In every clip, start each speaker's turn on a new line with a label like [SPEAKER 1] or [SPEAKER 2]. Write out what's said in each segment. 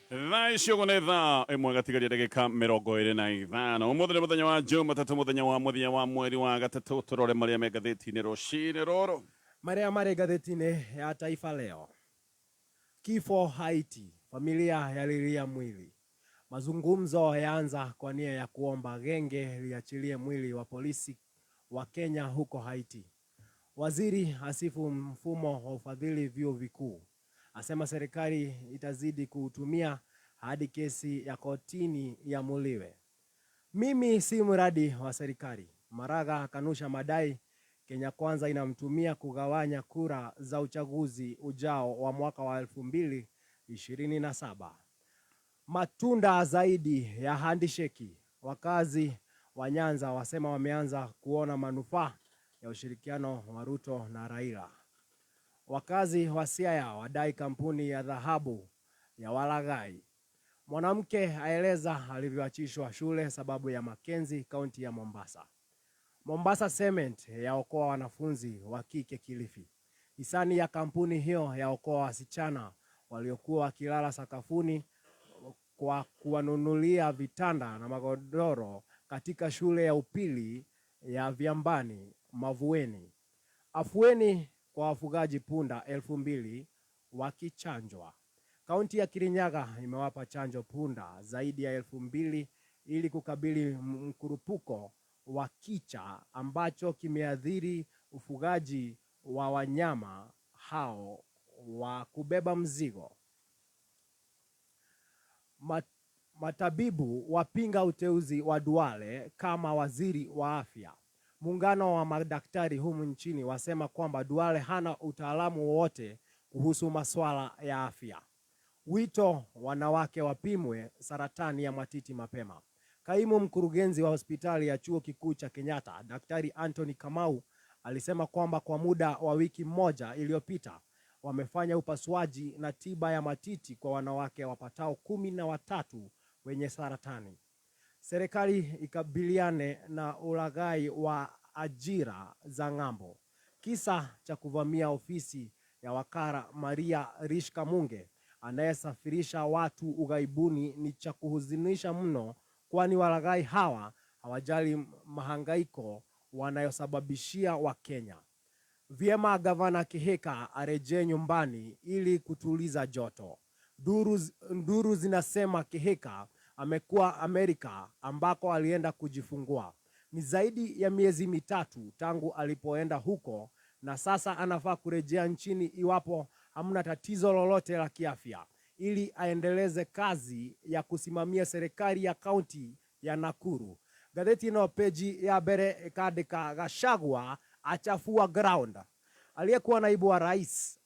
[SPEAKER 1] Thaa ici ũguo nĩ thaa ĩmwe gatigaria ndagĩka 25. Ũmũthĩ nĩ mũthenya wa Jumatatũ, mũthenya wa mũthia wa mweri wa gatatũ. Tũrore marĩa me ngathĩti-inĩ rũcinĩ rũrũ.
[SPEAKER 2] Marĩa marĩ ngathĩti-inĩ ya Taifa Leo. Kifo Haiti, familia yalilia mwili. Mazungumzo yaanza kwa nia ya kuomba genge liachilie mwili wa polisi wa Kenya huko Haiti. Waziri asifu mfumo wa ufadhili vyuo vikuu, asema serikali itazidi kuutumia hadi kesi ya kotini iamuliwe. Mimi si mradi wa serikali. Maraga akanusha madai Kenya Kwanza inamtumia kugawanya kura za uchaguzi ujao wa mwaka wa 2027. Matunda zaidi ya handisheki. Wakazi wa Nyanza wasema wameanza kuona manufaa ya ushirikiano wa Ruto na Raila. Wakazi wa Siaya wadai kampuni ya dhahabu ya walaghai. Mwanamke aeleza alivyoachishwa shule sababu ya Makenzi, kaunti ya Mombasa. Mombasa Cement yaokoa wanafunzi wa kike Kilifi. Hisani ya kampuni hiyo yaokoa wasichana waliokuwa wakilala sakafuni kwa kuwanunulia vitanda na magodoro katika shule ya upili ya Vyambani Mavueni. Afueni kwa wafugaji punda 2000 wakichanjwa. Kaunti ya Kirinyaga imewapa chanjo punda zaidi ya 2000 ili kukabili mkurupuko wa kicha ambacho kimeathiri ufugaji wa wanyama hao wa kubeba mzigo. Matabibu wapinga uteuzi wa Duale kama waziri wa afya. Muungano wa madaktari humu nchini wasema kwamba Duale hana utaalamu wowote kuhusu masuala ya afya. Wito wanawake wapimwe saratani ya matiti mapema. Kaimu mkurugenzi wa hospitali ya chuo kikuu cha Kenyatta, Daktari Anthony Kamau alisema kwamba kwa muda wa wiki moja iliyopita wamefanya upasuaji na tiba ya matiti kwa wanawake wapatao 13 wenye saratani. Serikali ikabiliane na ulaghai wa ajira za ng'ambo. Kisa cha kuvamia ofisi ya wakala Maria Rishka Munge anayesafirisha watu ughaibuni ni cha kuhuzunisha mno, kwani walaghai hawa hawajali mahangaiko wanayosababishia Wakenya. Vyema gavana Kihika arejee nyumbani ili kutuliza joto. Duru zinasema Kihika amekuwa Amerika ambako alienda kujifungua. Ni zaidi ya miezi 3 tangu alipoenda huko na sasa anafaa kurejea nchini iwapo hamna tatizo lolote la kiafya ili aendeleze kazi ya kusimamia serikali ya kaunti ya Nakuru. Gazeti ino peji ya mbere ikandika Gachagua achafua ground. Aliyekuwa naibu wa rais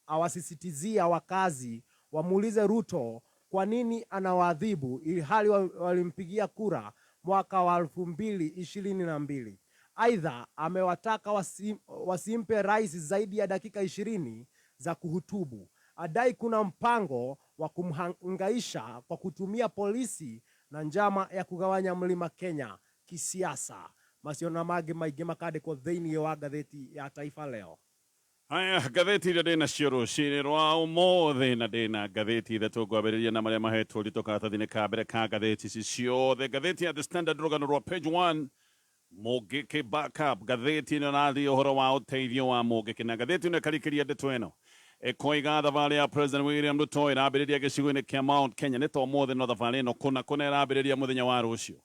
[SPEAKER 2] awasisitizia wakazi wamuulize Ruto kwa nini anawaadhibu ili hali walimpigia kura mwaka wa 2022. Aidha, amewataka wasimpe rais zaidi ya dakika 20 za kuhutubu. Adai kuna mpango wa kumhangaisha kwa kutumia polisi na njama ya kugawanya mlima Kenya kisiasa. Macio na mangĩ maingĩ makandĩkwo thĩinĩ wa ngathĩti ya Taifa Leo.
[SPEAKER 1] Haya, ngathĩti iria ndĩ nacio rũcinĩ rwa ũmũthĩ na ndĩ na ngathĩti ithatũ ngwambĩrĩria na marĩa mahetwo ũritũ karatathi-inĩ ka mbere ka ngathĩti ici ciothe. Ngathĩti ya The Standard rũgano rwa page 1 Mũngĩkĩ backup ngathĩti ĩno ĩraria ũhoro wa ũteithio wa Mũngĩkĩ na ngathĩti ĩno ĩkarikĩria ndeto ĩno ĩkoiga thabarĩ ya President William Ruto ĩrambĩrĩria gĩcigo-inĩ kĩa Mount Kenya nĩ ta ũmũthĩ no thabarĩ ĩno kũna kũna ĩrambĩrĩria mũthenya wa rũciũ.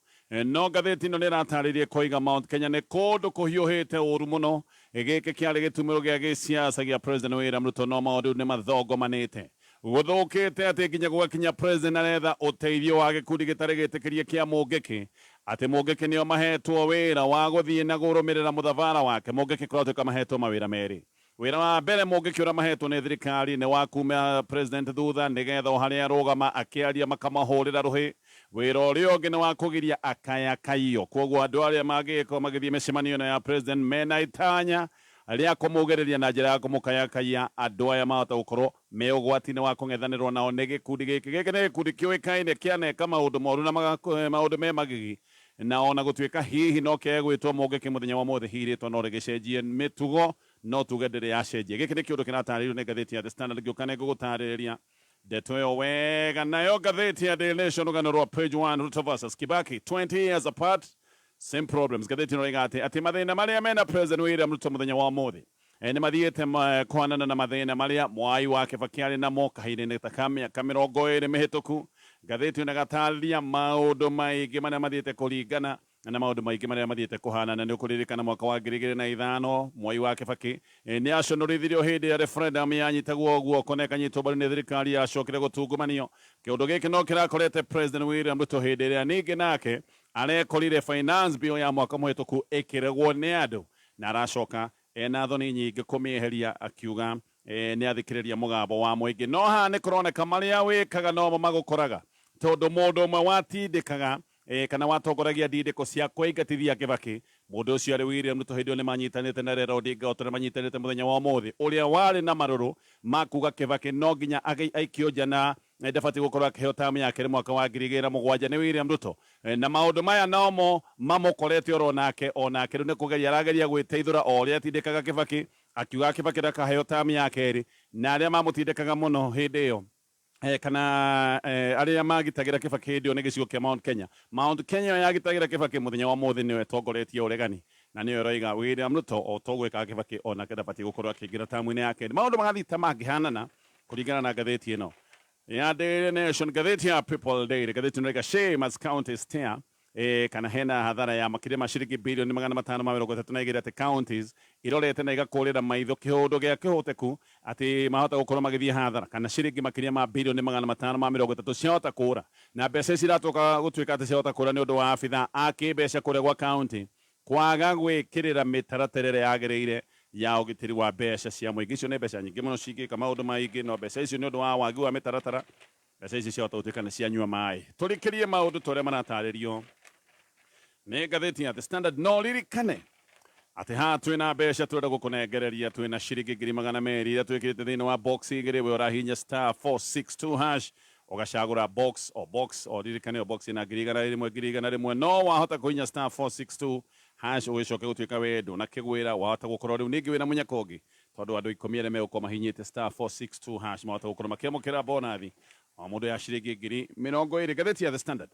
[SPEAKER 1] No ngathĩti ĩno nĩ ĩratarĩria ĩkoiga Mount Kenya nĩ kũndũ kũhiũhĩte ũru mũno. Gĩkĩ kĩarĩ gĩtumĩro gĩa gĩsiasa gĩa President William Ruto no maũndũ nĩ mathongomanĩte. Gũthũkĩte atĩ nginya gũgakinya President aretha ũteithio wa gĩkundi gĩtarĩ gĩtĩkĩrie kĩa Mũngĩkĩ atĩ Mũngĩkĩ nĩo mahetwo wĩra wa gũthiĩ na kũrũmĩrĩra mũthabara wake. Mũngĩkĩ kũratuĩka mahetwo mawĩra merĩ. Wĩra wa mbere Mũngĩkĩ ũrĩa mahetwo nĩ thirikari nĩ wa kuma President thutha nĩgetha o harĩa arũgama akĩaria makamahũrĩra rũhĩ. Wĩra ũrĩa ũngĩ nĩ wa kũgiria akayakaiyo. Kwoguo andũ arĩa mangĩgĩkorwo magĩthiĩ mĩcemanio ĩno ya President mena itanya rĩa kũmũgereria na njĩra ya kũmũkayakayia andũ aya mahota gũkorwo me ũgwati-inĩ wa kũng'ethanĩrwo nao nĩ gĩkundi gĩkĩ. Gĩkĩ nĩ gĩkundi kĩũĩkaine kĩaneka maũndũ moru na maũndũ me magigi na ona gũtuĩka hihi no kĩage gwĩtwo Mũngĩkĩ mũthenya wa ũmũthĩ hihi rĩtwa no rĩgĩcenjie mĩtugo no tuge ndĩrĩ yacenjia. Gĩkĩ nĩ kĩũndũ kĩratarĩrio nĩ ngathĩti ya The Standard ngĩũka nĩ ngũgũtarĩrĩria. Ndeto ĩyo wega. Nayo ngathĩti ya Daily Nation, rũgano rwa page 1, Ruto versus Kibaki, 20 years apart, same problems. Ngathĩti ĩno ĩroiga atĩ mathĩna marĩa mena President William Ruto mũthenya wa ũmũthĩ nĩ mathiĩte kũhanana na mathĩna marĩa Mwai wa Kibaki arĩ namo kahinda-inĩ ta ka mĩaka 20 mĩhĩtũku. Ngathĩti ĩno ĩgatarĩria maũndũ maingĩ marĩa mathiĩte kũringana na maũndũ maingĩ marĩa mathiĩte kũhanana. Nĩ ũkũririkana mwaka wa 2005 Mwai wa Kibaki nĩ aconorithirio hĩndĩ ya referendum yanyitagwo guoko na ĩkanyitwo mbaru nĩ thirikari yacokire gũtungumanio. Kĩũndũ gĩkĩ no kĩrakorete President William Ruto hĩndĩ ĩrĩa ningĩ nake arekorire finance bill ya mwaka mũhĩtũku ĩkĩregwo nĩ andũ, na aracoka ena thoni nyingĩ kũmĩeheria akiuga nĩ athikĩrĩria mũgambo wa mũingĩ. No haha nĩ kũroneka marĩa wĩkaga nomo magũkoraga, tondũ mũndũ ũmwe watindĩkaga kana watongoragia ndindĩko cia kũingatithia Kibaki, mũndũ ũcio arĩ William Ruto, hĩndĩ ĩyo nĩ manyitanĩte na Raila Odinga o ta ũrĩa manyitanĩte mũthenya wa ũmũthĩ, ũrĩa warĩ na marũrũ ma kuga Kibaki no nginya aikio nja na ndabatiĩ gũkorwo akĩheo tamu ya kerĩ mwaka wa 2007 nĩ William Ruto. Na maũndũ maya nomo mamũkorete oro nake, onake rĩu nĩ kũgeria arageria gwĩteithũra o ũrĩa atindĩkaga Kibaki, akiuga Kibaki ndakaheo tamu ya kerĩ, na arĩa mamũtindĩkaga mũno hĩndĩ ĩyo kana arĩa magitagĩra Kibaki hĩndĩ ĩyo nĩ gĩcigo kĩa Mount Kenya. Mount Kenya ĩyo yagitagĩra Kibaki mũthenya wa ũmũthĩ nĩyo ĩtongoretie ũregani, na nĩyo ĩroiga William Ruto o ta ũguo ĩkaga Kibaki onake ndabatiĩ gũkorwo akĩingĩra tamu-inĩ ya kerĩ. Maũndũ magathiĩ ta mangĩhanana kũringana na ngathĩti ĩno ya Daily Nation. Ngathĩti ya People Daily, ngathĩti ĩno ĩroiga shame as county steer kana hena hathara ya makĩria ma ciringi bilioni 532 atĩ counties irorete na igakũrĩra maitho kĩũndũ gĩa kĩhoteku atĩ mahota gũkorwo magĩthiĩ hathara kana ciringi makĩria ma bilioni 530 ciahota kũra, na mbeca ici iratoka gũtuĩka atĩ ciahota kũra nĩ ũndũ wa abithaa a kĩmbeca kũrĩa gwa county kwaga gwĩkĩrĩra mĩtaratara ĩrĩa yagĩrĩire ya ũgitĩri wa mbeca cia mũingĩ. Icio nĩ mbeca nyingĩ mũno cingĩka maũndũ maingĩ, no mbeca icio nĩ ũndũ wa wagi wa mĩtaratara, mbeca ici ciahota gũtuĩka nĩ cianyua maĩ. Tũrikĩrie maũndũ ta ũrĩa maratarĩrio nĩ ngathĩti ya The Standard. No ririkane atĩ haha twĩna mbeca twenda gũkũnengereria, twĩna ciringi 200,000 iria twĩkĩrĩte thĩinĩ wa box igĩrĩ. We ũrahihinya *462# ũgacagũra box o box, o ririkane o box ĩna 100,000, 100,000. No wahota kũhihinya *462# ũgĩcoke gũtuĩka we ndũnakĩgwĩra, wahota gũkorwo rĩu ningĩ wĩna mũnyaka ũngĩ, tondũ andũ 10 arĩa megũkorwo mahihinyĩte *462# mahota gũkorwo makĩamũkĩra bonathi o mũndũ ya ciringi 20,000. Ngathĩti ya The Standard,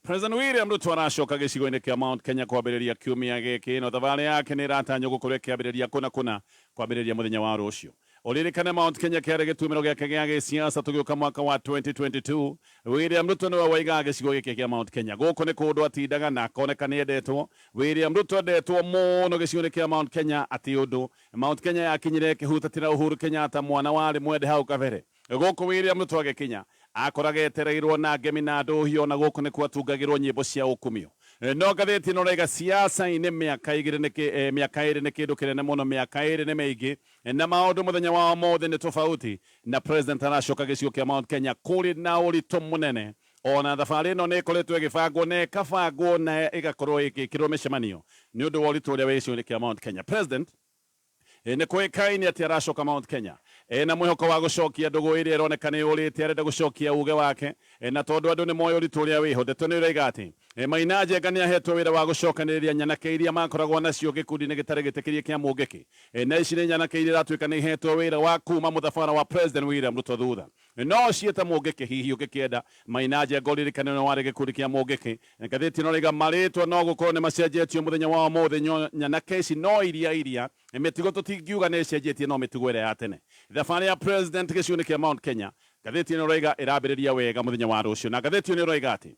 [SPEAKER 1] President William Ruto aracoka gĩcigo-inĩ kĩa Mount Kenya kwambĩrĩria kiumia gĩkĩ, no thabarĩ yake nĩ ĩratanywo gũkorwo ĩkĩambĩrĩria kũna kũna kwambĩrĩria mũthenya wa rũciũ. Ũririkane Mount Kenya kĩarĩ gĩtumĩro gĩake gĩa gĩsiasa tũgĩũka mwaka wa 2022. William Ruto nĩwe waigaga gĩcigo gĩkĩ kĩa Mount Kenya. Gũkũ nĩ kũndũ atindaga na akoneka nĩ endetwo. William Ruto endetwo mũno gĩcigo-inĩ kĩa Mount Kenya atĩ ũndũ Mount Kenya yakinyire ĩkĩhutatĩra Uhuru Kenyatta, mwana warĩ mwende hau kabere. Gũkũ William Ruto agĩkinya akoraga etereirwo na ngemi na ndũhio, na gũkũ nĩkuo atungagĩrwo nyĩmbo cia ũkumio. No ngathĩti ĩno ĩraiga siasa-inĩ mĩaka igĩrĩ nĩ mĩaka ĩrĩ nĩ kĩndũ kĩnene mũno, mĩaka ĩrĩ nĩ mĩingĩ, na maũndũ mũthenya wa ũmũthĩ nĩ tofauti, na president aracoka gĩcigo kĩa Mount Kenya kũrĩ na ũritũ mũnene. Ona thabarĩ ĩno nĩ ĩkoretwo ĩgĩbangwo na ĩkabangwo na ĩgakorwo ĩgĩkĩrwo mĩcemanio nĩ ũndũ wa ũritũ ũrĩa wĩ gĩcigo-inĩ kĩa Mount Kenya. President nĩ kũĩkaine atĩ aracoka Mount Kenya na mwĩhoko wa gũcokia ndũgũ ĩrĩa ĩroneka nĩ yũrĩte, arenda gũcokia uge wake, na tondũ andũ nĩ moĩ ũritũ ũrĩa wĩho. Ndeto nĩ ĩroiga atĩ Maina Njenga nĩ ahetwo wĩra wa gũcokanĩrĩria nyanake iria makoragwo nacio gĩkundi-inĩ gĩtarĩ gĩtĩkĩrie kĩa Mũngĩkĩ, na ici nĩ nyanake iria iratuĩka nĩ ihetwo wĩra wa kuma mũthabara wa President William Ruto thutha. No ciĩta Mũngĩkĩ hihi ũngĩkĩenda Maina Njenga ũririkane nĩ warĩ gĩkundi kĩa Mũngĩkĩ. Ngathĩti ĩno ĩroiga marĩtwa no gũkorwo nĩ macenjetio mũthenya wa ũmũthĩ, nyanake ici no iria iria mĩtugo tũtingiuga nĩ ĩcenjetie, no mĩtugo ĩrĩa ya tene. Thabarĩ ya president gĩcigo-inĩ kĩa Mount Kenya, ngathĩti ĩno ĩroiga ĩrambĩrĩria wega mũthenya wa rũciũ, na ngathĩti ĩno ĩroiga atĩ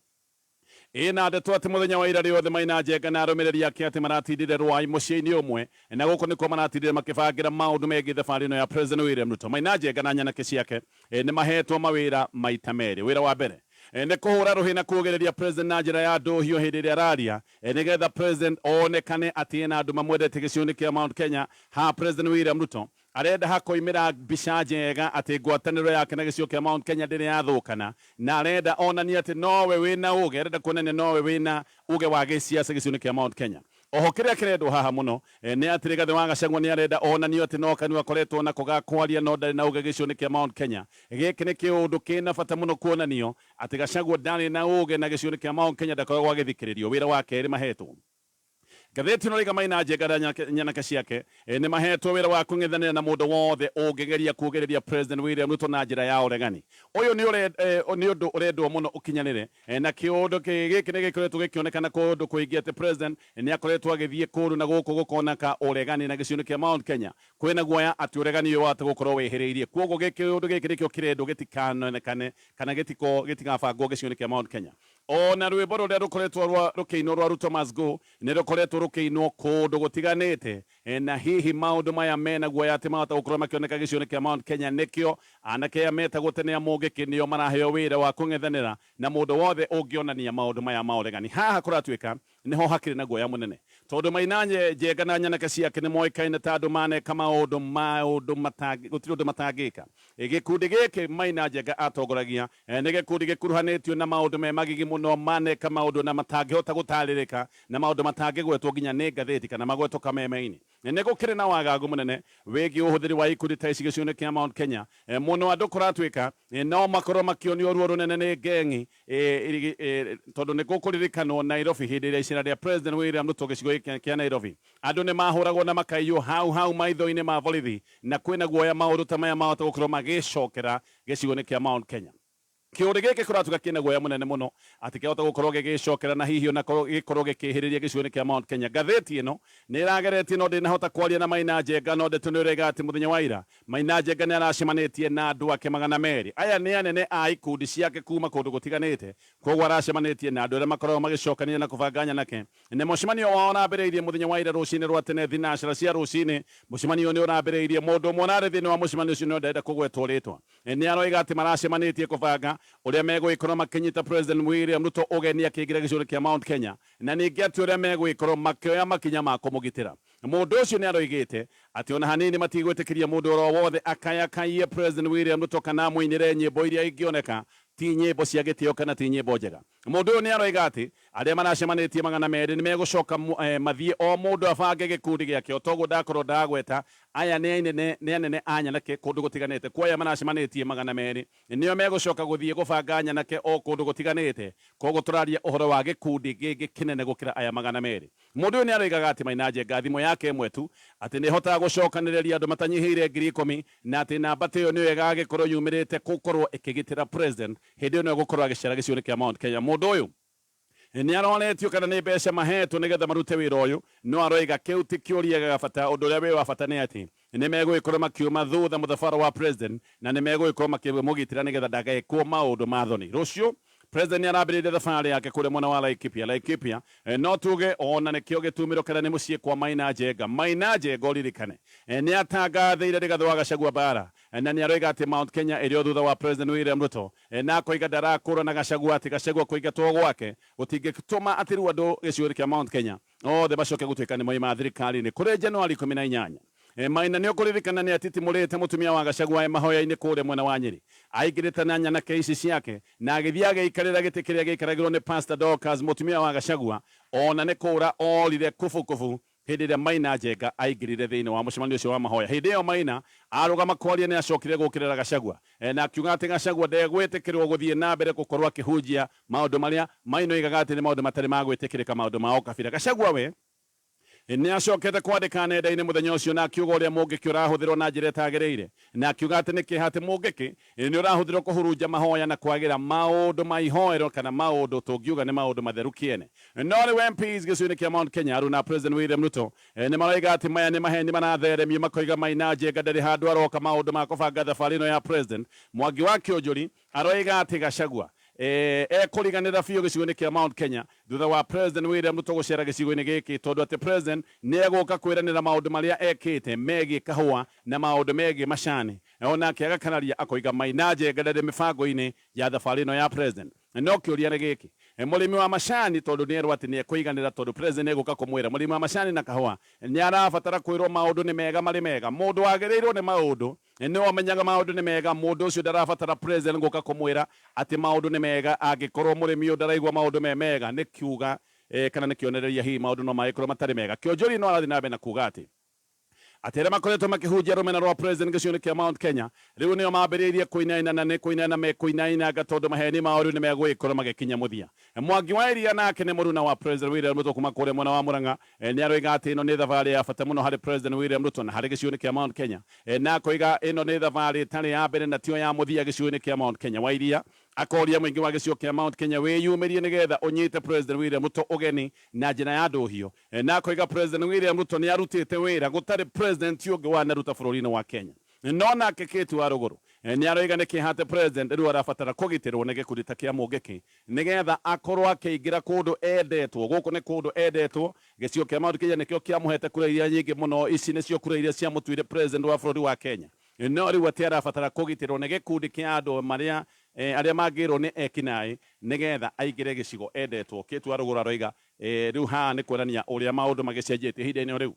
[SPEAKER 1] ĩna ndeto atĩ mũthenya wa ira rĩothe Maina Njenga na arũmĩrĩri ake atĩ maratindire Rwai mũciĩ-inĩ ũmwe, na gũkũ nĩkuo maratindire makĩbangĩra maũndũ megiĩ thabarĩ ĩno ya President William Ruto. Maina Njenga na nyanake ciake nĩ mahetwo mawĩra maita merĩ. Wĩra wa mbere nĩ kũhũra rũhĩ na kuugĩrĩria president na njĩra ya ndũhio hĩndĩ ĩrĩa araria, nĩgetha president onekane atĩ ena andũ mamwendete gĩcigo-inĩ kĩa Mount Kenya. Ha President William Ruto arenda hakoimĩra mbica njega atĩ ngwatanĩro yake na gĩcigo kĩa Mount Kenya ndĩrĩ yathũkana, na arenda onanie atĩ nowe wĩna ũge, arenda kuonania nowe wĩna uge wa gĩsiasa gĩcigo-inĩ kĩa Mount Kenya. Oho kĩrĩa kĩrendwo haha mũno nĩ atĩ Rigathĩ wa Gachagua nĩ arenda onanio atĩ no kanua akoretwo nako ga kwaria no ndarĩ na uge gĩcigo-inĩ kĩa Mount Kenya. Gĩkĩ nĩ kĩũndũ kĩna bata mũno kuonanio atĩ Gachagua ndarĩ na uge na gĩcigo-inĩ kĩa Mount Kenya ndakoragwo agĩthikĩrĩrio. Wĩra wa kerĩ mahetwo Ngathĩti ĩno rĩga Maina Njenga na nyanake ciake nĩ mahetwo wĩra wa kũng'ethanĩra na mũndũ wothe ũngĩgeria kuugĩrĩria President William Ruto na njĩra ya ũregani. Ũyũ nĩ ũndũ ũrendwo mũno ũkinyanĩre, na kĩũndũ gĩkĩ nĩ gĩkoretwo gĩkĩonekana kũndũ kũingĩ atĩ President nĩ akoretwo agĩthiĩ kũndũ na gũkũ gũkoneka ũregani na gĩcigo-inĩ kĩa Mount Kenya kwĩna guoya atĩ ũregani ũyũ wahota gũkorwo wĩhĩrĩirie. Kwoguo kĩũndũ gĩkĩ nĩkĩo kĩrendwo gĩtikanonekane kana gĩtigabangwo gĩcigo-inĩ kĩa Mount Kenya. O na rwĩmbo rũrĩa rũkoretwo rũkĩinwo rwa Ruto Must Go nĩ rũkoretwo rũkĩinwo kũndũ gũtiganĩte, na hihi maũndũ maya mena guoya atĩ mahota gũkorwo makĩoneka gĩcigo-inĩ kĩa Mount Kenya nĩkĩo anake aya metagwo tene a Mũngĩkĩ nĩo maraheo wĩra wa kũng'ethanĩra na mũndũ wothe ũngĩonania maũndũ maya ma ũregani. Haha kũratuĩka nĩho hakĩrĩ na guoya mũnene tondũ Maina Njenga na nyanake ciake nĩ moĩkaine ta andũ maneka maũndũ maũndũ gũtirĩ ũndũ matangĩka. Gĩkundi gĩkĩ Maina Njenga atongoragia nĩ gĩkundi gĩkuruhanĩtio na maũndũ me magigi mũno, maneka maũndũ na matangĩhota gũtarĩrĩka na maũndũ matangĩgwetwo nginya nĩ ngathĩti kana magwetwo kameme-inĩ. Nĩ gũkĩrĩ na wagagu mũnene wĩgiĩ ũhũthĩri wa ikundi ta ici gĩcigo-inĩ kĩa Mount Kenya. Mũno andũ kũratuĩka no makorwo makĩonio ruo rũnene nĩ ngengi, tondũ nĩ gũkũririkanwo Nairobi hĩndĩ ĩrĩa icera rĩa President William Ruto gĩcigo gĩkĩ kĩa Nairobi, andũ nĩ mahũragwo na makaiywo hau hau maitho-inĩ ma borithi, na kwĩna guoya maũndũ ta maya mahota gũkorwo magĩcokera gĩcigo-inĩ kĩa Mount Kenya. Kĩũndũ gĩkĩ kũratuĩka kĩna guoya mũnene mũno atĩ kĩahota gũkorwo gĩgĩcokera na hihi ona gĩkorwo gĩkĩhĩrĩria gĩcigo-inĩ kĩa Mount Kenya. Ngathĩti ĩno nĩ ĩrageretie no ndĩnahota kwaria na Maina Njenga, no ndeto nĩ ũraiga atĩ mũthenya wa ira Maina Njenga nĩ aracemanĩtie na andũ ake 200. Aya nĩ anene a ikundi ciake kuma kũndũ gũtiganĩte, kwoguo aracemanĩtie na andũ arĩa makoragwo magĩcokanĩria na kũbanga nyanake. Na mũcemanio wao ũrambĩrĩirie mũthenya wa ira rũcinĩ rwa tene thinacara cia rũcinĩ. Mũcemanio nĩ ũrambĩrĩirie, mũndũ ũmwe ũrarĩ thĩinĩ wa mũcemanio ũcio no ndarenda kũgwetwo rĩtwa nĩ aroiga atĩ maracemanĩtie kũbanga ũrĩa megũgĩkorwo makĩnyita President William Ruto ũgeni akĩingĩra gĩcigo-inĩ kĩa Mount Kenya, na ningĩ atĩ ũrĩa megũgĩkorwo makĩoya makinya ma kũmũgitĩra. Mũndũ ũcio nĩ aroigĩte atĩ ona hanini matigwĩtĩkĩria mũndũ oro wothe akayakaiye President William Ruto kana amũinĩre nyĩmbo iria ingĩoneka ti nyĩmbo cia gĩtĩo kana ti nyĩmbo njega. Mũndũ ũyũ nĩ aroiga atĩ arĩa maracemanĩtie 200 nĩ megũcoka mathiĩ o mũndũ abange gĩkundi gĩake. O toguo ndakorwo ndagweta, aya nĩ anene a nyanake kũndũ gũtiganĩte. Kwa aya maracemanĩtie 200 nĩo megũcoka gũthiĩ gũbanga nyanake o kũndũ gũtiganĩte. Koguo tũraria ũhoro wa gĩkundi gĩngĩ kĩnene gũkĩra aya 200. Mũndũ ũyũ nĩ aroigaga atĩ Maina Njenga thimũ yake ĩmwe tu atĩ nĩ ĩhotaga gũcokanĩrĩria andũ matanyihĩire 10,000, na atĩ namba ta ĩyo nĩyo ĩgagĩkorwo yumĩrĩte gũkorwo ĩkĩgitĩra president hĩndĩ ĩno ĩgũkorwo agĩcera gĩcigo-inĩ kĩa Mount Kenya. Mũndũ ũyũ nĩ aroretio kana nĩ mbeca mahetwo nĩgetha marute wĩra ũyũ, no aroiga kĩu ti kĩũria gĩa bata. Ũndũ ũrĩa wĩ wa bata nĩ atĩ nĩ megũgĩkorwo makiuma thutha mũthabara wa president, na nĩ megũgĩkorwo makĩmũgitĩra nĩgetha ndagekwo maũndũ ma thoni. Rũciũ president nĩ arambĩrĩria thabarĩ yake kũrĩa mwena wa Laikipia. Laikipia no tuge ona nĩkĩo gĩtumĩro kana nĩ mũciĩ kwa Maina Njenga. Maina Njenga ũririkane nĩ atangathĩire Rigathĩ wa Gachagua mbara, na nĩ aroiga atĩ Mount Kenya ĩrĩ o thutha wa President William Ruto, na akoiga ndarakũrana na Gachagua atĩ Gachagua kũingatwo gwake gũtingĩtũma atĩ rĩu andũ gĩcigo kĩa Mount Kenya othe macoke gũtuĩka nĩ moima thirikari-inĩ kũrĩ Januari 18. Maina nĩ ũkũririkana nĩ atitimũrĩte mũtumia wa Gachagua e mahoya-inĩ kũrĩa mwena wa Nyĩrĩ, aingĩrĩte na nyanake ici ciake na agĩthiĩ agĩikarĩra gĩtĩ kĩrĩa gĩikaragĩrwo nĩ Pastor Dorcas mũtumia wa Gachagua, ona nĩ kũra orire kubukubu hĩndĩ ĩrĩa Maina Njenga aingĩrire thĩinĩ wa mũcemanio ũcio wa mahoya. Hĩndĩ ĩyo Maina arũgama kwaria nĩ acokire gũkĩrĩra Gachagua, na akiuga atĩ Gachagua ndegwĩtĩkĩrwo gũthiĩ na mbere gũkorwo akĩhunjia maũndũ marĩa Maina oigaga atĩ nĩ maũndũ matarĩ ma gwĩtĩkĩrĩka, maũndũ ma ũkabira. Gachagua we nĩ acokete kwandĩka nenda-inĩ mũthenya ũcio na akiuga ũrĩa Mũngĩkĩ ũrahũthĩrwo na njĩra ĩtagĩrĩire, na akiuga atĩ nĩ kĩeha atĩ Mũngĩkĩ nĩ ũrahũthĩrwo kũhurunja mahoya na kwagĩra maũndũ ma ihoero kana maũndũ tũngiuga nĩ maũndũ matheru kĩene. No rĩu MPs gĩcigo-inĩ kĩa Mount Kenya aruna President William Ruto nĩ maroiga atĩ maya nĩ maheni maratheremio, makoiga Maina Njenga ndarĩ handũ aroka maũndũ ma kũbanga thabarĩ ĩno ya president. Mwangi wa Kĩũnjũri aroiga atĩ Gachagua ekũriganĩra biũ gĩcigo-inĩ kĩa Mount Kenya thutha wa President William Ruto gũcera gĩcigo-inĩ gĩkĩ, tondũ atĩ president nĩ egũka kwĩranĩra maũndũ marĩa ekĩte megiĩ kahũa na maũndũ megiĩ macani. Onake agakararia akoiga Maina Njenga ndarĩ mĩbango-inĩ ya thabarĩ ĩno ya president. No kĩũria nĩ gĩkĩ, mũrĩmi wa macani tondũ nĩ erwo atĩ nĩ ekũiganĩra tondũ president nĩ egũka kũmwĩra, mũrĩmi wa macani na kahũa nĩ arabatara kwĩrwo maũndũ nĩ mega marĩ mega. Mũndũ wagĩrĩirwo nĩ maũndũ nĩ amenyaga maũndũ nĩ mega, mũndũ ũcio ndarabatara president gũka kũmwĩra atĩ maũndũ nĩ mega. Angĩkorwo mũrĩmi ũyũ ndaraigua maũndũ me mega, nĩ kiuga kana nĩ kĩonereria hihi maũndũ no magĩkorwo matarĩ mega. Kĩonjori no arathiĩ na mbere na kuga atĩ Atĩ arĩa makoretwo makĩhunjia rũmena rwa president gĩcigo-inĩ kĩa Mount Kenya rĩu nĩo mambĩrĩirie kũinaina na nĩ kũinaina mekũinainanga tondũ maheni mao rĩu nĩmegũgĩkorwo magĩkinya mũthia. Mwangi wa Iria nake nĩ mũruna wa President William Ruto kuma kũrĩa mwena wa Murang'a nĩ aroiga atĩ ĩno nĩ thabarĩ ya bata mũno harĩ President William Ruto na harĩ gĩcigo-inĩ kĩa Mount Kenya na akoiga ĩno nĩ thabarĩ ĩtarĩ ya mbere na tiyo ya mũthia gĩcigo-inĩ kĩa Mount Kenya. Wa Iria akoria mũingĩ wa gĩcigo kĩa Mount Kenya wĩyumĩrie nĩgetha ũnyite President William Ruto ũgeni na njĩra ya ndũhio na akoiga President William Ruto nĩ arutĩte wĩra gũtarĩ president ũngĩ wanaruta bũrũri-inĩ wa Kenya. No nake Kate Warũgũrũ nĩ aroiga nĩ kĩeha atĩ president rĩu arabatara kũgitĩrwo nĩ gĩkundi ta kĩa Mũngĩkĩ nĩgetha akorwo akĩingĩra kũndũ endetwo. Gũkũ nĩ kũndũ endetwo, gĩcigo kĩa Mount Kenya nĩkĩo kĩamũhete kura iria nyingĩ mũno, ici nĩcio kura iria ciamũtuire president wa bũrũri wa Kenya. No rĩu atĩ arabatara kũgitĩrwo nĩ gĩkundi kĩa andũ marĩa arĩa mangĩrwo nĩ ekinaĩ nĩgetha aingĩre gĩcigo endetwo. Kate Warũgũrũ aroiga rĩu haha nĩ kuonania ũrĩa maũndũ magĩcenjetie ihinda-inĩ o rĩu.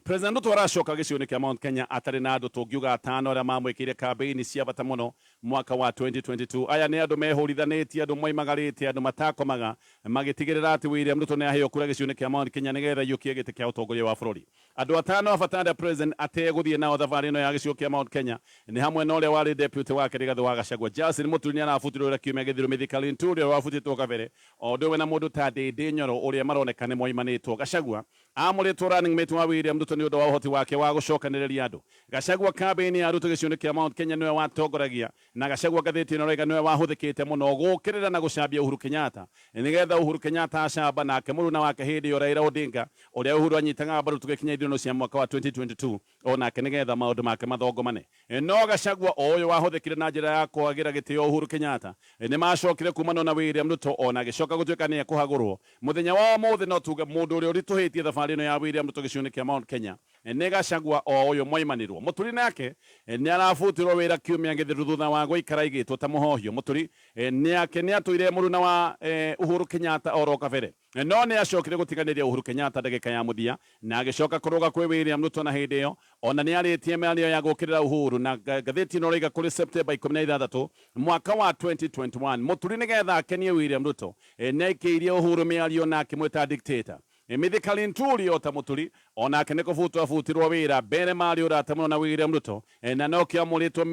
[SPEAKER 1] President Ruto aracoka gĩcigo-inĩ kĩa Mount Kenya atarĩ na andũ tũngiuga atano arĩa mamwĩkĩire kambĩini cia bata mũno mwaka wa 2022. Aya nĩ andũ mehũrithanĩtie, andũ moimagarĩte, andũ matakomaga magĩtigĩrĩra atĩ William Ruto nĩ aheo kura gĩcigo-inĩ kĩa Mount Kenya nĩgetha aiyũkie gĩtĩ kĩa ũtongoria wa bũrũri. Andũ atano a bata arĩa President ategũthiĩ nao thabarĩ ĩno ya gĩcigo kĩa Mount Kenya nĩ hamwe na ũrĩa warĩ deputy wake Rigathĩ wa Gachagua, Justin Muturi nĩ arabutirwo wĩra kiumia gĩthiru, Mithika Linturi ũrĩa wabutĩtwo kabere, o ũndũ ũmwe na mũndũ ta Ndindi Nyoro ũrĩa maroneka nĩ moimanĩtwo. Gachagua aamũrĩtwo running mate wa William Ruto nĩ ũndũ wa ũhoti wake wa gũcokanĩrĩria andũ. Gachagua kambĩini ya Ruto gĩcigo-inĩ kĩa Mount Kenya nĩwe watongoragia, na Gachagua ngathĩti ĩno ĩroiga nĩwe wahũthĩkĩte mũno gũũkĩrĩra na gũcambia Uhuru Kenyatta nĩgetha Uhuru Kenyatta acamba nake mũruna wake hĩndĩ ĩyo Raila Odinga ũrĩa Uhuru anyitaga mbaru tũgĩkinya ithurano cia mwaka wa 2022 o nake nĩgetha maũndũ make mathongomane. No Gachagua o ũyũ wahũthĩkire na njĩra ya kwagĩra gĩtĩo Uhuru Kenyatta nĩmacokire kumanwo na William Ruto o na agĩcoka gũtuĩka nĩ ekũhagũrwo. Mũthenya wa ũmũthĩ no tuge mũndũ ũrĩa ũritũhĩtie thabarĩ ĩno ya William Ruto gĩcigo-inĩ kĩa Mount Kenya nĩ Gachagua o ũyũ mwaimanĩrwo. Mũturi nake nĩ arabutirwo wĩra kiumia gĩthiru thutha wa gũikara aigĩtwo ta mũhohio. Mũturi nake nĩ atũire mũruna wa Uhuru Kenyatta oro kabere no nĩ acokire gũtiganĩria Uhuru Kenyatta ndagĩka ya mũthia na agĩcoka kũrũga kwĩ William Ruto na hĩndĩ ĩyo ona nĩ arĩtie mĩario ya gũkĩrĩra Uhuru na ngathĩti ĩno ĩroiga kũrĩ Septemba 16 mwaka wa 2021 Mũturi nĩgetha akenie William Ruto nĩ aikĩirie Uhuru mĩario na akĩmwĩta dictator. Mithika Linturi o ta Mũturi o nake nĩ kũbutwo abutirwo wĩra mbere marĩ ũrata mũno na William Ruto na nokĩo amũrĩtwo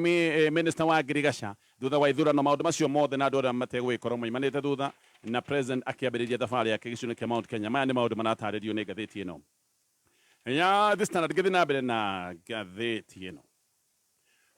[SPEAKER 1] minister wa ngirigaca thutha wa ithurano. Maũndũ macio mothe na andũ arĩa mategũgĩkorwo moimanĩte thutha na president akĩambĩrĩria thabarĩ yake gĩcigo-inĩ kĩa Mount Kenya. Maya nĩ maũndũ maratarĩrio nĩ ngathĩti ĩno ya The Standard. Ngĩthiĩ na mbere na ngathĩti ĩno,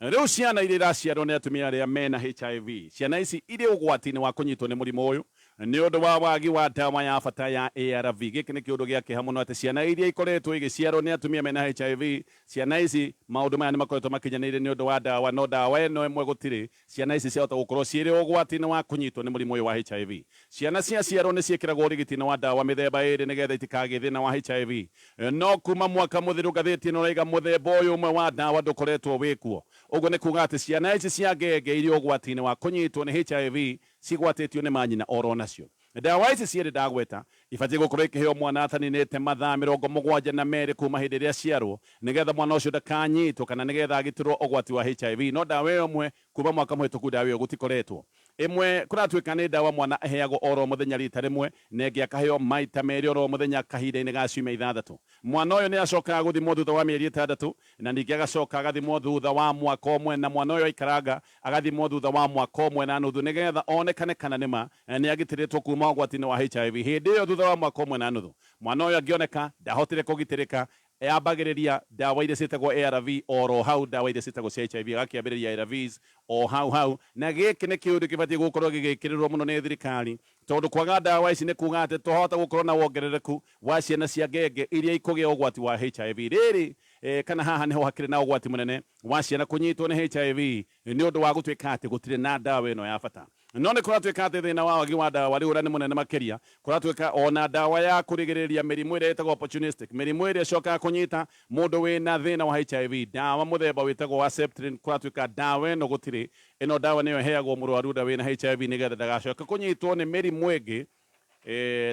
[SPEAKER 1] rĩu ciana iria iraciarwo nĩ atumia arĩa mena HIV, ciana ici irĩ ũgwati-inĩ wa kũnyitwo nĩ mũrimũ ũyũ nĩ ũndũ wa wagi wa ndawa ya bata ya ARV. Gĩkĩ nĩ kĩũndũ gĩa kĩeha mũno atĩ ciana iria ikoretwo igĩciarwo nĩ atumia mena HIV, ciana ici maũndũ maya nĩ makoretwo makinyanĩire nĩ ũndũ wa ndawa, no ndawa ĩno ĩmwe gũtirĩ. Ciana ici ciahota gũkorwo ciĩrĩ ũgwati-inĩ wa kũnyitwo nĩ mũrimũ ũyũ wa HIV. Ciana ciaciarwo nĩ ciĩkĩragwo ũrigiti-inĩ wa ndawa mĩthemba ĩrĩ nĩgetha itikagĩe thĩna wa HIV, no kuma mwaka mũthiru ngathĩti ĩno ĩraiga mũthemba ũyũ ũmwe wa ndawa ndũkoretwo wĩkuo. Ũguo nĩ kuga atĩ ciana ici cia ngenge irĩ ũgwati-inĩ wa kũnyitwo nĩ HIV cigwatĩtio nĩ manyina oro nacio. Ndawa ici cierĩ ndagweta ibatiĩ gũkorwo ikĩheo mwana ataninĩte mathaa 72 kuma hĩndĩ ĩrĩa aciarwo nĩgetha mwana ũcio ndakanyitwo kana nĩgetha agitĩrwo ũgwati wa HIV. No ndawa ĩyo ĩmwe kuma mwaka mũhĩtũku ndawa ĩyo gũtikoretwo. Ĩmwe kũratuĩka nĩ ndawa mwana aheagwo oro mũthenya rita rĩmwe na ĩngĩ akaheo maita merĩ oro mũthenya kahinda-inĩ ga ciumia ithathatũ. Mwana ũyũ nĩ acokaga gũthimwo thutha wa mĩeri ĩtandatũ na ningĩ agacoka agathimwo thutha wa mwaka ũmwe na mwana ũyũ aikaranga agathimwo thutha wa mwaka ũmwe na nuthu nĩgetha onekane kana nĩma nĩ agitĩrĩtwo kuma ũgwati-inĩ wa HIV. Hĩndĩ ĩyo thutha wa mwaka ũmwe na nuthu mwana ũyũ angĩoneka ndahotire kũgitĩrĩka yambagĩrĩria ndawa iria ciĩtagwo ARV oro hau, ndawa iria ciĩtagwo cia HIV agakĩambĩrĩria ARVs o hau hau. Na gĩkĩ nĩ kĩũndũ kĩbatiĩ gũkorwo gĩgĩkĩrĩrwo mũno nĩ thirikari tondũ kwaga ndawa ici nĩ kuga atĩ twahota gũkorwo na wongerereku wa ciana cia ngenge iria ikũgĩa ũgwati wa HIV rĩrĩ kana haha nĩho hakĩrĩ na ũgwati mũnene wa ciana kũnyitwo nĩ HIV nĩ ũndũ wa gũtuĩka atĩ gũtirĩ na ndawa ĩno ya bata. No nĩ kũratuĩka atĩ thĩna wa wagi wa ndawa rĩu ũrĩa nĩ mũnene makĩria, kũratuĩka ona ndawa ya kũrigĩrĩria mĩrimũ ĩrĩa ĩtagwo opportunistic, mĩrimũ ĩrĩa ĩcokaga kũnyita mũndũ wĩna thĩna wa HIV, ndawa mũthemba wĩtagwo wa Septrin, kũratuĩka ndawa ĩno gũtirĩ. Ĩno ndawa nĩyo ĩheagwo mũrwaru ũrĩa wĩna HIV nĩgetha ndagacoke kũnyitwo nĩ mĩrimũ ĩngĩ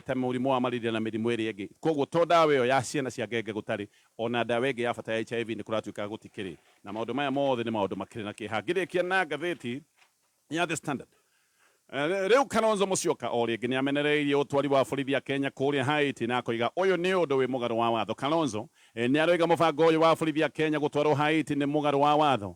[SPEAKER 1] ta mũrimũ wa malaria na mĩrimũ ĩrĩa ĩngĩ. Koguo to ndawa ĩyo ya ciana cia ngenge gũtarĩ, ona ndawa ĩngĩ ya bata ya HIV nĩ kũratuĩka gũtikĩrĩ. Na maũndũ maya mothe nĩ maũndũ makĩrĩ na kĩeha. Ngĩrĩkia na ngathĩti ya The Standard. Rĩu Kalonzo Musyoka o rĩngĩ nĩ amenereirie ũtwari wa borithi a Kenya kũrĩa Haiti na akoiga ũyũ nĩ ũndũ wĩ mũgarũ wa watho. Kalonzo nĩ aroiga mũbango ũyũ wa borithi a Kenya gũtwarwo Haiti nĩ mũgarũ wa watho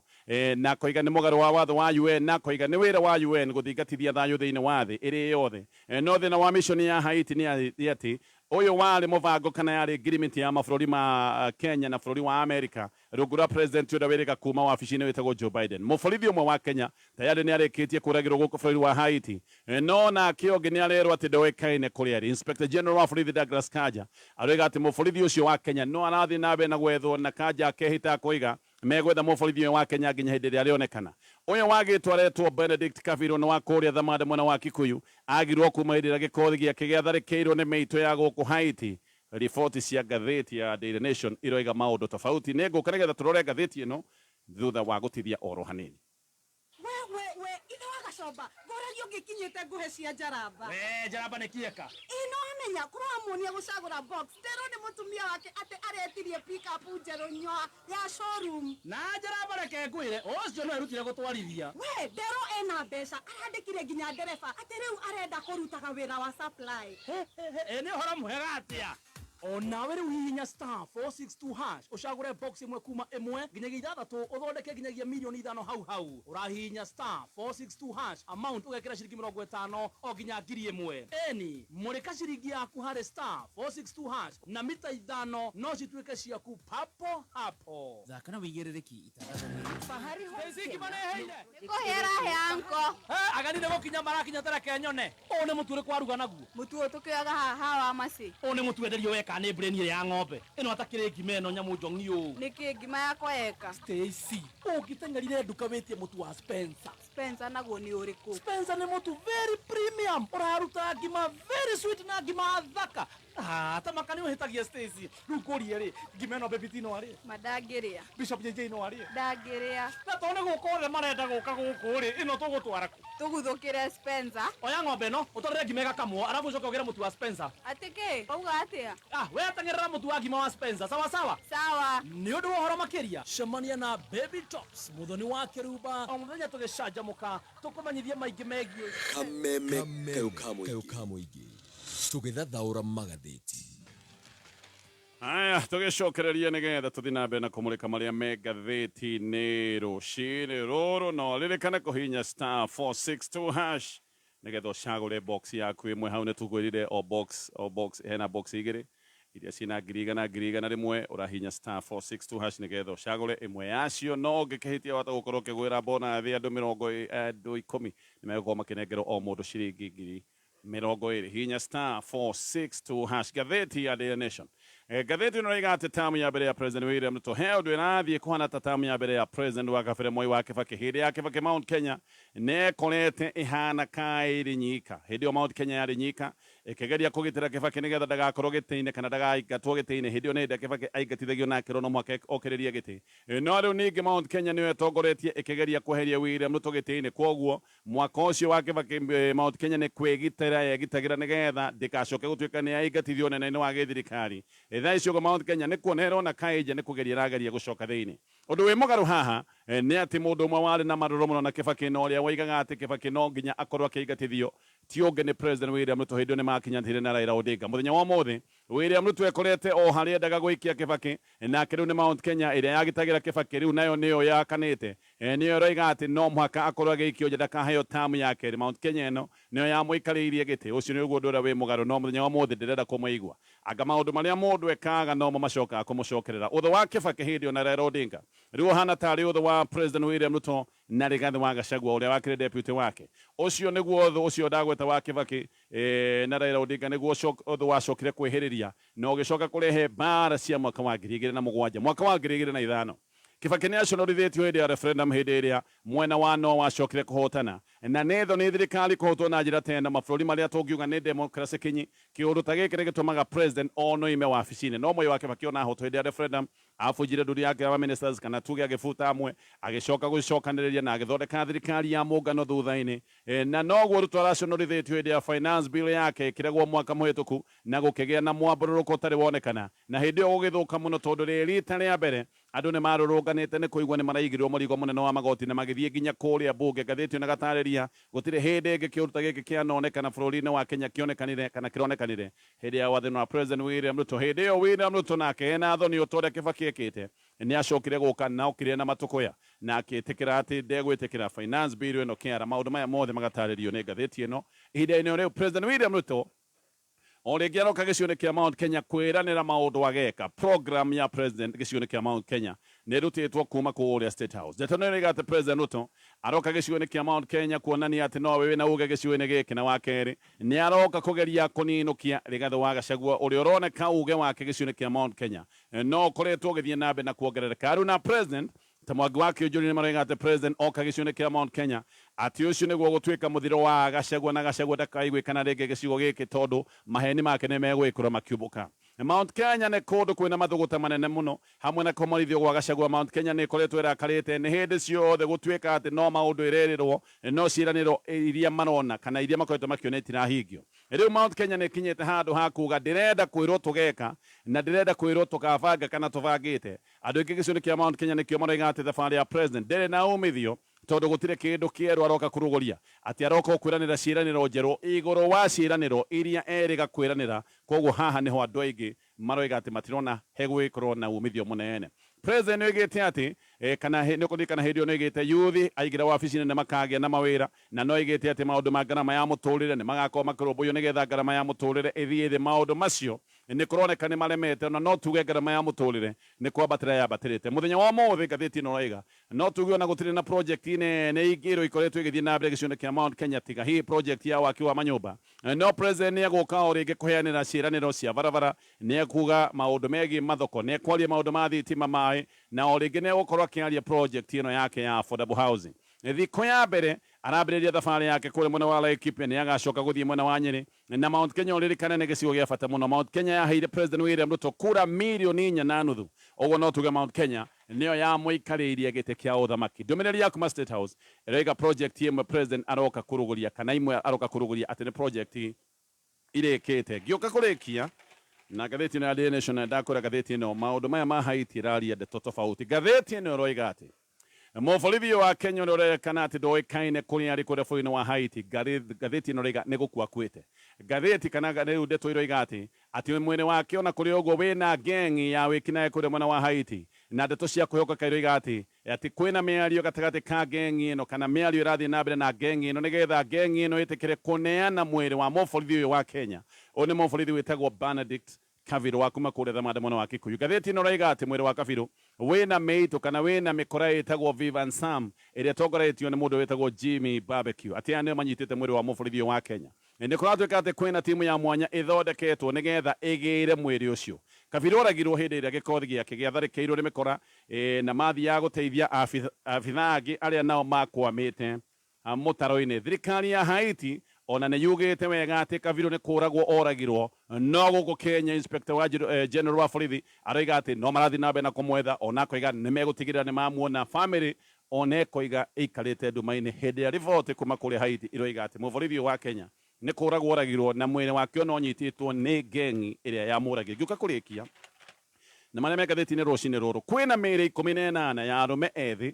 [SPEAKER 1] na akoiga nĩ mũgarũ wa watho wa UN na akoiga nĩ wĩra wa UN gũthingatithia thayũ thĩinĩ wa thĩ ĩrĩ yothe. No thĩna wa mishoni ya Haiti nĩ atĩ ũyũ warĩ mũbango kana yarĩ ngirimiti ya mabũrũri ma Kenya na bũrũri wa Amerika rungu rwa president ũrĩa wĩrĩga kuma wabici-inĩ wĩtagwo Joe Biden. Mũborithi ũmwe wa Kenya tayarĩ nĩ arĩkĩtie kũragĩrwo gũkũ bũrũri wa Haiti, no nake ũngĩ nĩ arerwo atĩ ndoĩkaine kũrĩa arĩ. Inspector General wa borithi Douglas Kanja aroiga atĩ mũborithi ũcio wa Kenya no arathiĩ na mbere na gwethwo na Kanja akehĩta akoiga megwetha mũborithi ũyũ wa Kenya nginya hĩndĩ ĩrĩa arĩonekana. Ũyũ wagĩtwo aretwo Benedict Kabiru nĩ wa kũrĩa Thamande mwena wa Kikuyu, agirwo kuma hĩndĩ ĩrĩa gĩkothi gĩake gĩatharĩkĩirwo nĩ mĩitũ ya gũkũ Haiti. Riboti cia ngathĩti ya Daily Nation iroiga maũndũ tofauti. Nĩ ngũka nĩgetha tũrore ngathĩti ĩno thutha wa gũtithia oro hanini.
[SPEAKER 3] We we we, ithe wa gacomba, ngũragia ũngĩkinyĩte ngũhe cia njaramba.
[SPEAKER 4] We njaramba nĩ kĩeka.
[SPEAKER 3] Ĩ no amenya kũramuonia gũcagũra box. Nderwo nĩ mũtumia wake atĩ aretirie pick up njerũ nyoa ya showroom.
[SPEAKER 4] Na njaramba reke ngwĩre, ũcio no erutire gũtwarithia.
[SPEAKER 3] We nderwo ena mbeca, arandĩkire nginya ndereba atĩ rĩu arenda kũrutaga wĩra wa supply.
[SPEAKER 4] Ĩ nĩ ũhoro mwega atĩa? O nawe rĩu hihinya star 462 hash ũcagũre box ĩmwe kuma ĩmwe nginyagia ithathatũ ũthondeke nginyagia mirioni ithano hau hau. Ũrahihinya star 462 hash amount ũgekĩra ciringi mĩrongo ĩtano o nginya ngiri ĩmwe. Eni mũrĩka ciringi yaku harĩ star 462 hash na mita ithano no cituĩke ciaku papo hapo.
[SPEAKER 5] Thaka na wĩigĩrĩrĩki itangatho rĩrĩ.
[SPEAKER 6] Fahari Home
[SPEAKER 4] Stacy Kimaneheire.
[SPEAKER 6] Nĩkũhe arahe anko.
[SPEAKER 4] Agani nĩ gũkinya marakinya tareke nyone. Ũũ nĩ mũtu ũrĩkũ waruga naguo?
[SPEAKER 6] Mũtu ũyũ tũkĩoyaga haha wa Maci.
[SPEAKER 4] Ũũ nĩ mũtu wenderio weka nĩ brain ĩrĩa ya ng'ombe. Ĩno atakĩrĩ ngima ĩno nyamũ njong'i ũũ.
[SPEAKER 6] Nĩkĩ ngima yakwa yeka?
[SPEAKER 4] Stacy, ũngĩteng'erire nduka wĩtie mũtu wa Spencer.
[SPEAKER 6] Spencer naguo nĩ ũrĩkũ?
[SPEAKER 4] Spencer nĩ mũtu very premium, ũraruta ngima very sweet na ngima thaka. Ta maka nĩ ũhĩtagia Stacy. Rĩu ngũrie rĩ, ngima ĩno Baby T no arĩe?
[SPEAKER 6] Ma ndangĩrĩa.
[SPEAKER 4] Bishop JJ no arĩe?
[SPEAKER 6] Ndangĩrĩa.
[SPEAKER 4] Na tondũ nĩ gũka othe marenda gũka gũkũ rĩ, ĩno tũgũtwara kũ?
[SPEAKER 6] Tũguthũkĩre Spencer.
[SPEAKER 4] Oya ng'ombe ĩno, ũtwarĩre ngima ĩgakamwo, arabu ũcoke ũgĩre mũtu wa Spencer.
[SPEAKER 6] Atĩ kĩ? Wauga atĩa?
[SPEAKER 4] We teng'erera mũtu wa ngima wa Spencer, sawa sawa?
[SPEAKER 6] Sawa.
[SPEAKER 4] Nĩ ũndũ wa ũhoro makĩria, cemania na Baby Tops, mũthoni wa kĩrumba, o mũthenya tũgĩcanjamũka, tũkũmenyithie maingĩ megiĩ
[SPEAKER 7] Kameme kayũ ka
[SPEAKER 8] Kayũ
[SPEAKER 7] mũingĩ.
[SPEAKER 8] ka mũingĩ. Tũgĩthathaũra magathĩti.
[SPEAKER 1] Aya, tũgĩcokereria nĩgetha tũthiĩ na mbere na kũmũrĩka marĩa me ngathĩti-inĩ rũcinĩ rũrũ, no ririkane kũhihinya star 462 hash nĩgetha ũcagũre box yaku ĩmwe. Hau nĩ tũkwĩrire o box, o box hena box igĩrĩ iria ciĩna ngiri igana, ngiri igana rĩmwe. Ũrahihinya star 462 hash nĩgetha ũcagũre ĩmwe yacio, no ũngĩkĩhĩtia wahota gũkorwo ũkĩgwĩra bonathi andũ mĩrongo andũ ikũmi nĩ megũkorwo makĩnengerwo o mũndũ ciringi ngiri mĩrongo ĩrĩ. Hihinya star 462 hash. Ngathĩti ya Daily Nation. Ngathĩti ĩno ĩroiga atĩ tamu ya mbere ya President William Ruto he ũndũ ĩrathiĩ kũhana ta tamu ya mbere ya President wa kabere Mwai wa Kibaki. Hĩndĩ ya Kibaki Mount Kenya nĩekorete ĩhana kaĩrĩ nyika. Hĩndĩ ĩyo Mount Kenya yarĩ nyika ĩkĩgeria kũgitĩra Kibaki nĩgetha ndagakorwo gĩtĩ-inĩ kana ndagaingatwo gĩtĩ-inĩ. Hĩndĩ ĩyo nĩ hĩndĩ Kibaki aingatithagio na akĩrwo no mũhaka okĩrĩrie gĩtĩ. No rĩu ningĩ Mount Kenya nĩyo ĩtongoretie ĩkĩgeria kweheria William Ruto gĩtĩ-inĩ. Kwoguo mwaka ũcio wa Kibaki Mount Kenya nĩ kwĩgitĩra yegitagĩra nĩgetha ndĩgacoke gũtuĩka nĩ yaingatithio ũnene-inĩ wa gĩthirikari. Thaa ici ũguo Mount Kenya nĩ kuona ĩrona kaĩnja nĩ kũgeria ĩrageria gũcoka thĩinĩ. Ũndũ wĩ mũgarũ haha nĩ atĩ mũndũ ũmwe warĩ na marũrũ mũno na Kibaki na ũrĩa woigaga atĩ Kibaki no nginya akorwo akĩingatithio ti ũngĩ nĩ President William Ruto. Hĩndĩ ĩyo nĩ makinyanĩire na Raila Odinga. Mũthenya wa ũmũthĩ William Ruto ekorete o harĩa endaga gũikia Kibaki, nake rĩu nĩ Mount Kenya ĩrĩa yagitagĩra Kibaki rĩu nayo nĩyo yakanĩte, nĩyo ĩroiga atĩ no mũhaka akorwo agĩikio nja ndakaheo tamu ya kerĩ. Mount Kenya ĩno nĩyo yamũikarĩirie gĩtĩ. Ũcio nĩ ũguo ũndũ ũrĩa wĩ mũgarũ, no mũthenya wa ũmũthĩ ndĩrenda kũmũigua. Anga maũndũ marĩa mũndũ ekaga nomo macokaga kũmũcokerera. Ũthũ wa Kibaki hĩndĩ ĩyo na Raila Odinga rĩu ũhana tarĩ ũthũ wa President William Ruto na Rigathi wa Gachagua ũrĩa wakĩrĩ deputy wake. Ũcio nĩguo ũthũ ũcio ndagweta wa Kibaki na Raila Odinga nĩguo ũthũ wacokire kwĩhĩrĩria na ũgĩcoka kũrehe mbara cia mwaka wa ngiri igĩrĩ na mũgwanja. Mwaka wa ngiri igĩrĩ na ithano Kibaki nĩ aconorithĩtio hĩndĩ ya referendum, hĩndĩ ĩrĩa mwena wa no wacokire kũhotana na nĩ thoni thirikari kũhotwo na njĩra ta ĩno. Mabũrũri marĩa tũngiuga nĩ democracy kinyi, kĩũndũ ta gĩkĩ nĩ gĩtũmaga president ono ime wabici-inĩ. No Mwai wa Kibaki ona ahotwo hĩndĩ ya referendum abunjire nduri yake ya ministers kana tuge agĩbuta amwe, agĩcoka gũcokanĩrĩria na agĩthondeka thirikari ya mũngano thutha-inĩ. Na noguo Ruto araconorithĩtio hĩndĩ ya finance bill yake ĩkĩregwo mwaka mũhĩtũku na gũkĩgĩa na mwambũrũrũko ũtarĩ wonekana, na hĩndĩ ĩyo gũgĩthũka mũno tondũ rĩ rita rĩa mbere andũ nĩ marũrũnganĩte nĩ kũigua nĩ maraigĩrwo mũrigo mũnene wa magoti na magĩthiĩ nginya kũrĩa mbunge. Ngathĩti ĩno ĩgatarĩria mbia. Gũtirĩ hĩndĩ ĩngĩ kĩũndũ ta gĩkĩ kĩanonekana bũrũri-inĩ wa Kenya, kĩonekanire kana kĩronekanire hĩndĩ ya wathani wa President William Ruto. Hĩndĩ ĩyo William Ruto nake ena thoni o ta ũrĩa Kibaki ekĩte, nĩ acokire gũka na okire na matũkũya na akĩtĩkĩra atĩ ndegwĩtĩkĩra finance bill ĩno kĩara. Maũndũ maya mothe magatarĩrio nĩ ngathĩti ĩno. Ihinda-inĩ rĩu President William Ruto o rĩngĩ aroka gĩcigo-inĩ kĩa Mount Kenya kwĩranĩra maũndũ ageka. Program ya president gĩcigo-inĩ kĩa Mount Kenya nĩ ĩrutĩtwo kuma kũrĩa State House. Ndeto nĩ ĩroiga atĩ President Ruto aroka gĩcigo-inĩ kĩa Mount Kenya kuonania atĩ nowe wĩna uge gĩcigo-inĩ gĩkĩ, na wa kerĩ nĩ aroka kũgeria kũninũkia Rigathĩ wa Gachagua ũrĩa ũroneka uge wake gĩcigo-inĩ kĩa Mount Kenya no ũkoretwo ũgĩthiĩ na mbere na kuongerereka. Rĩu na president ta Mwangi wa Kĩũnjũri nĩ maroiga atĩ president oka gĩcigo-inĩ kĩa Mount Kenya atĩ ũcio nĩguo gũtuĩka mũthiro wa Gachagua, na Gachagua ndakaiguĩkana rĩngĩ gĩcigo gĩkĩ tondũ maheni make nĩ megũgĩkorwo makiumbũka. Mount Kenya nĩ kũndũ kwĩna mathũgũta manene mũno hamwe na kũmorithio gwa Gachagua. Mount Kenya nĩ ĩkoretwo ĩrakarĩte nĩ hĩndĩ ciothe gũtuĩka atĩ no maũndũ ĩrerĩrwo, no ciĩranĩro iria marona kana iria makoretwo makĩona itirahingio. Rĩu Mount Kenya nĩ ĩkinyĩte handũ ha kuga ndĩrenda kwĩrwo tũgeka na ndĩrenda kwĩrwo tũkabanga kana tũbangĩte. Andũ aingĩ gĩcigo-inĩ kĩa Mount Kenya nĩkĩo maroiga atĩ thabarĩ ya president ndĩrĩ na umithio tondũ gũtirĩ kĩndũ kĩerũ aroka kũrũgũria, atĩ aroka kwĩranĩra ciĩranĩro njerũ igũrũ wa ciĩranĩro iria erĩga kwĩranĩra. Koguo haha nĩho andũ aingĩ maroiga atĩ matirona hegũgĩkorwo na umithio mũnene. President nĩ oigĩte atĩ kana nĩ ũkũririkana hĩndĩ ĩyo nĩ oigĩte yuthi aingĩra wabici nene makagĩa na mawĩra, na no oigĩte atĩ maũndũ ma ngarama ya mũtũrĩre nĩ magakorwo makĩrũmbũiyo nĩgetha ngarama ya mũtũrĩre ĩthiĩ thĩ. Maũndũ macio nĩ kũroneka nĩ maremete, ona no tuge ngarama ya mũtũrĩre nĩ kwambatĩra yambatĩrĩte. Mũthenya wa ũmũthĩ ngathĩti ĩno ĩroiga no tuge ona gũtirĩ na project nene ingĩ ikoretwo ĩgĩthiĩ na mbere gĩcigo-inĩ kĩa Mount Kenya tiga hihi project ya waki wa manyũmba. No president nĩ egũka o rĩngĩ kũheanĩra ciĩranĩro cia barabara, nĩ ekuga maũndũ megiĩ mathoko, nĩ ekwaria maũndũ ma thitima, maĩ, na o rĩngĩ nĩ egũkorwo akĩaria project ĩno yake ya affordable housing. Thikũ ya mbere arambĩrĩria thabarĩ yake kũrĩa mwena wa Laikipia, nĩ agacoka gũthiĩ mwena wa Nyĩrĩ. Na Mount Kenya ũririkane nĩ gĩcigo gĩa bata mũno. Mount Kenya yaheire President William Ruto kura 4.5 million, ũguo no tuge Mount Kenya nĩyo yamũikarĩirie gĩtĩ kĩa ũthamaki. Ndũmĩrĩri ya kuma State House ĩroiga project ĩmwe president aroka kũrũgũria kana imwe aroka kũrũgũria atĩ nĩ project irĩkĩte. Ngĩũka kũrĩkia na ngathĩti ĩno ya Daily Nation, na ndakwĩra ngathĩti ĩno maũndũ maya ma Haiti ĩraria ndeto tofauti. Ngathĩti ĩno ĩroiga atĩ mũborithi wa Kenya ũrĩa ũrerekana atĩ ndoĩkaine kũrĩa arĩ kũrĩa bũrũri-inĩ wa Haiti, ngathĩti ĩno ĩroiga nĩ gũkua akuĩte. Ngathĩti kana rĩu ndeto iroiga atĩ mwĩrĩ wake ona kũrĩ ũguo wĩna gengi ya wĩkinaĩ kũrĩa mwena wa Haiti, na ndeto cia kwĩhokeka iroiga atĩ kwĩna mĩario gatagatĩ ka gengi ĩno kana mĩario ĩrathiĩ na mbere na gengi ĩno nĩgetha gengi ĩno ĩtĩkĩre kũneana mwĩrĩ wa mũborithi ũyũ wa Kenya. Ũyũ nĩ mũborithi wĩtagwo Benedict Kabiru wa kuma kũrĩa Thamande mwena wa Kikuyu. Ngathĩti ĩno ĩroiga atĩ mwĩrĩ wa Kabiru wĩna mĩitũ kana wĩna mĩkora ĩtagwo Vivan Sam ĩrĩa ĩtongoretio nĩ mũndũ wĩtagwo Jimmy Barbecue, atĩ aya nĩo manyitĩte mwĩrĩ wa mũborithi ũyũ wa Kenya. Nĩ kũratuĩka atĩ kwĩna timu ya mwanya ĩthondeketwo nĩgetha ĩgĩre mwĩrĩ ũcio. Kabiru oragirwo hĩndĩ ĩrĩa gĩkothi gĩake gĩatharĩkĩirwo nĩ mĩkora na mathiaga gũteithia abithaa angĩ arĩa nao makwamĩte mũtaro-inĩ. Thirikari ya Haiti ona nĩ yugĩte wega atĩ Kabiru nĩ kũragwo oragirwo, no gũkũ Kenya Inspector wa General wa borithi aroiga atĩ no marathiĩ na mbere na kũmwetha, ona akoiga nĩ megũtigĩrĩra nĩ mamuona. Family ona ĩkoiga ĩikarĩte nduma-inĩ hĩndĩ ya riboti kuma kũrĩa Haiti iroiga atĩ mũborithi ũyũ wa Kenya nĩ kũragwo oragirwo na mwĩrĩ wake ona ũnyitĩtwo nĩ gengi ĩrĩa yamũragire. Ngĩũka kũrĩkia na marĩa me ngathĩti-inĩ rũcinĩ rũrũ, kwĩna mĩĩrĩ 18 ya arũme ethĩ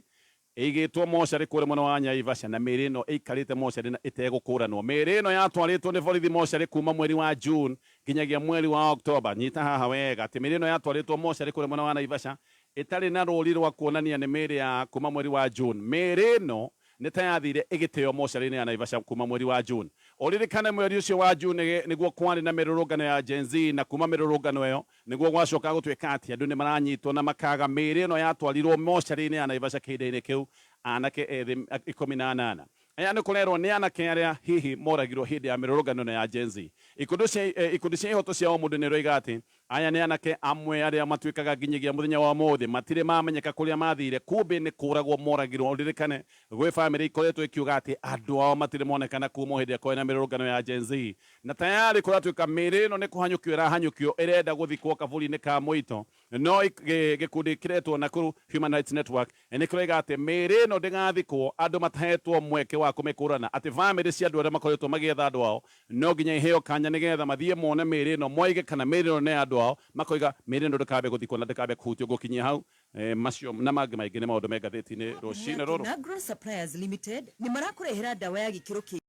[SPEAKER 1] ĩigĩtwo mocarĩ kũrĩa mwena wa Naivasha, na mĩĩrĩ ĩno ĩikarĩte mocarĩ na ĩtegũkũranwo. Mĩĩrĩ ĩno yatwarĩtwo nĩ borithi mocarĩ kuma mweri wa June nginyagia mweri wa October. Nyita haha wega atĩ mĩĩrĩ ĩno yatwarĩtwo mocarĩ kũrĩa mwena wa Naivasha ĩtarĩ na rũri rwa kuonania nĩ mĩĩrĩ ya kuma mweri wa June. Mĩĩrĩ ĩno nĩ ta yathire ĩgĩteo mocarĩ-inĩ ya Naivasha kuma mweri wa June. Ũririkane mweri ũcio wa June nĩguo kwarĩ na mĩrũrũngano ya Gen Z, na kuma mĩrũrũngano ĩyo nĩguo gwacoka gũtuĩka atĩ andũ nĩ maranyitwo na makaga. Mĩĩrĩ ĩno yatwarirwo mocarĩ-inĩ ya Naivasha kĩhinda-inĩ kĩu, anake ethĩ 18 aya nĩ kũrerwo nĩ anake arĩa hihi moragirwo hĩndĩ ya mĩrũrũngano ĩno ya Gen Z. Ikundi cia ihoto cia ũmũndũ nĩ iroiga atĩ aya nĩ anake amwe arĩa matuĩkaga nginyagia mũthenya wa ũmũthĩ matirĩ mamenyeka kũrĩa mathire, kumbe nĩ kũragwo moragirwo. Ũririkane gwĩ bamĩrĩ ikoretwo ikiuga atĩ andũ ao matirĩ monekana kuma hĩndĩ ĩrĩa kwarĩ na mĩrũrũngano ya Gen Z, na tayarĩ kũratuĩka mĩĩrĩ ĩno nĩ kũhanyũkio ĩrahanyũkio ĩrenda gũthikwo kaburi-inĩ ka mũito, no gĩkundi kĩretwo Nakuru Human Rights Network nĩ kĩroiga atĩ mĩĩrĩ ĩno ndĩgathikwo andũ matahetwo mweke wa kũmĩkũrana, atĩ bamĩrĩ cia andũ arĩa makoretwo magĩetha andũ ao no nginya iheo kanya nĩgetha mathiĩ mone mĩĩrĩ ĩno, moige kana mĩĩrĩ ĩno nĩ ya andũ ao. Makoiga mĩĩrĩ ĩno ndĩkambe gũthikwo na ndĩkambe kũhutio. Ngũkinyia hau. Macio na mangĩ maingĩ nĩ maũndũ me ngathĩti-inĩ rũcinĩ rũrũ.
[SPEAKER 9] Kinagro Suppliers Limited nĩ marakũrehera ndawa ya gĩkĩro kĩa